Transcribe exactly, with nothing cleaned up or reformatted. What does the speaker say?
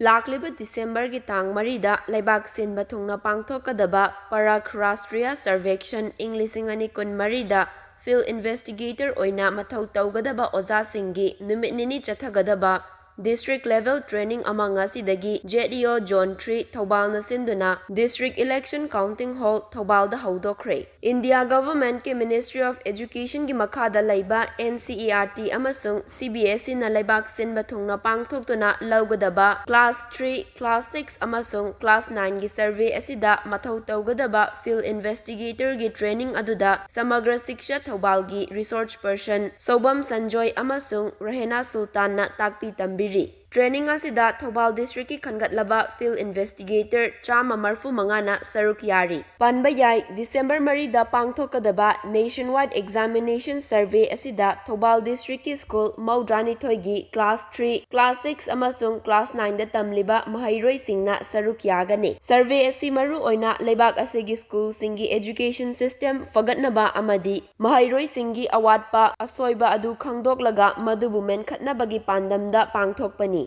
ꯂꯥꯛꯂꯤꯕ ꯗꯤꯁꯦꯝꯕꯔꯒꯤ ꯇꯥꯡ ꯃꯔꯤꯗ ꯂꯩꯕꯥꯛ ꯁꯤꯟꯕ ꯊꯨꯡꯅ ꯄꯥꯡꯊꯣꯛꯀꯗꯕ ꯄꯔꯈ ꯔꯥꯁꯇ꯭ꯔꯤꯌꯥ ꯁꯔꯚꯦꯛꯁꯟ ꯏꯪ ꯂꯤꯁꯤꯡ ꯑꯅꯤ ꯀꯨꯟꯃꯔꯤꯗ field investigator ꯑꯣꯏꯅ ꯃꯊꯧ ꯇꯧꯒꯗꯕ ꯑꯣꯖꯥꯁꯤꯡꯒꯤ ꯅꯨꯃꯤꯠ ꯅꯤꯅꯤ ꯆꯠꯊꯒꯗꯕ district level training ꯑꯃ ꯉꯁꯤꯗꯒꯤ ZEO Zone three ꯊꯧꯕꯥꯜꯅ ꯁꯤꯟꯗꯨꯅ District Election Counting Hall ꯊꯧꯕꯥꯜꯗ ꯍꯧꯗꯣꯛꯈ꯭ꯔꯦ꯫ ꯏꯟꯗꯤꯌꯥ ꯒꯚꯔꯟꯃꯦꯟꯠꯀꯤ Ministry of Educationꯒꯤ ꯃꯈꯥꯗ ꯂꯩꯕ NCERT ꯑꯃꯁꯨꯡ CBSEꯅ ꯂꯩꯕꯥꯛ ꯁꯤꯟꯕ ꯊꯨꯡꯅ ꯄꯥꯡꯊꯣꯛꯇꯨꯅ ꯂꯧꯒꯗꯕ class three, class six ꯑꯃꯁꯨꯡ class nineꯒꯤ survey ꯑꯁꯤꯗ ꯃꯊꯧ ꯇꯧꯒꯗꯕ field investigatorꯒꯤ training ꯑꯗꯨꯗ ꯁꯃꯒ꯭ꯔ ꯁꯤꯛꯁꯥ ꯊꯧꯕꯥꯜꯒꯤ resource person ꯁꯣꯕꯝ ꯁꯟꯖꯣꯏ ꯑꯃꯁꯨꯡ ꯔꯍꯦꯅꯥ ꯁꯨꯜꯇꯥꯟꯅ ꯇꯥꯛꯄꯤ ꯇꯝꯕꯤꯔꯤ꯫ Training ꯑꯁꯤꯗ ꯊꯧꯕꯥꯜ districtꯀꯤ ꯈꯟꯒꯠꯂꯕ field investigator ꯆꯥꯝꯃ ꯃꯔꯤꯐꯨ ꯃꯉꯥꯅ ꯁꯔꯨꯛ ꯌꯥꯔꯤ꯫ ꯄꯟꯕ ꯌꯥꯏ, ꯗꯤꯁꯦꯝꯕꯔ ꯃꯔꯤꯗ ꯄꯥꯡꯊꯣꯛꯀꯗꯕ nationwide examination survey ꯑꯁꯤꯗ Thoubal districtꯀꯤ school ꯃꯧꯗ꯭ꯔꯥꯅꯤꯊꯣꯏꯒꯤ class three, class six ꯑꯃꯁꯨꯡ class nineꯗ ꯇꯝꯂꯤꯕ ꯃꯍꯩꯔꯣꯏꯁꯤꯡꯅ ꯁꯔꯨꯛ ꯌꯥꯒꯅꯤ꯫ Survey ꯑꯁꯤ ꯃꯔꯨꯑꯣꯏꯅ ꯂꯩꯕꯥꯛ ꯑꯁꯤꯒꯤ schoolꯁꯤꯡꯒꯤ education system ꯐꯒꯠꯅꯕ ꯑꯃꯗꯤ ꯃꯍꯩꯔꯣꯏꯁꯤꯡꯒꯤ ꯑꯋꯥꯠꯄ ꯑꯁꯣꯏꯕ ꯑꯗꯨ ꯈꯪꯗꯣꯛꯂꯒ ꯃꯗꯨꯕꯨ ꯃꯦꯟꯈꯠꯅꯕꯒꯤ ꯄꯥꯟꯗꯝꯗ ꯄꯥꯡꯊꯣꯛꯄꯅꯤ꯫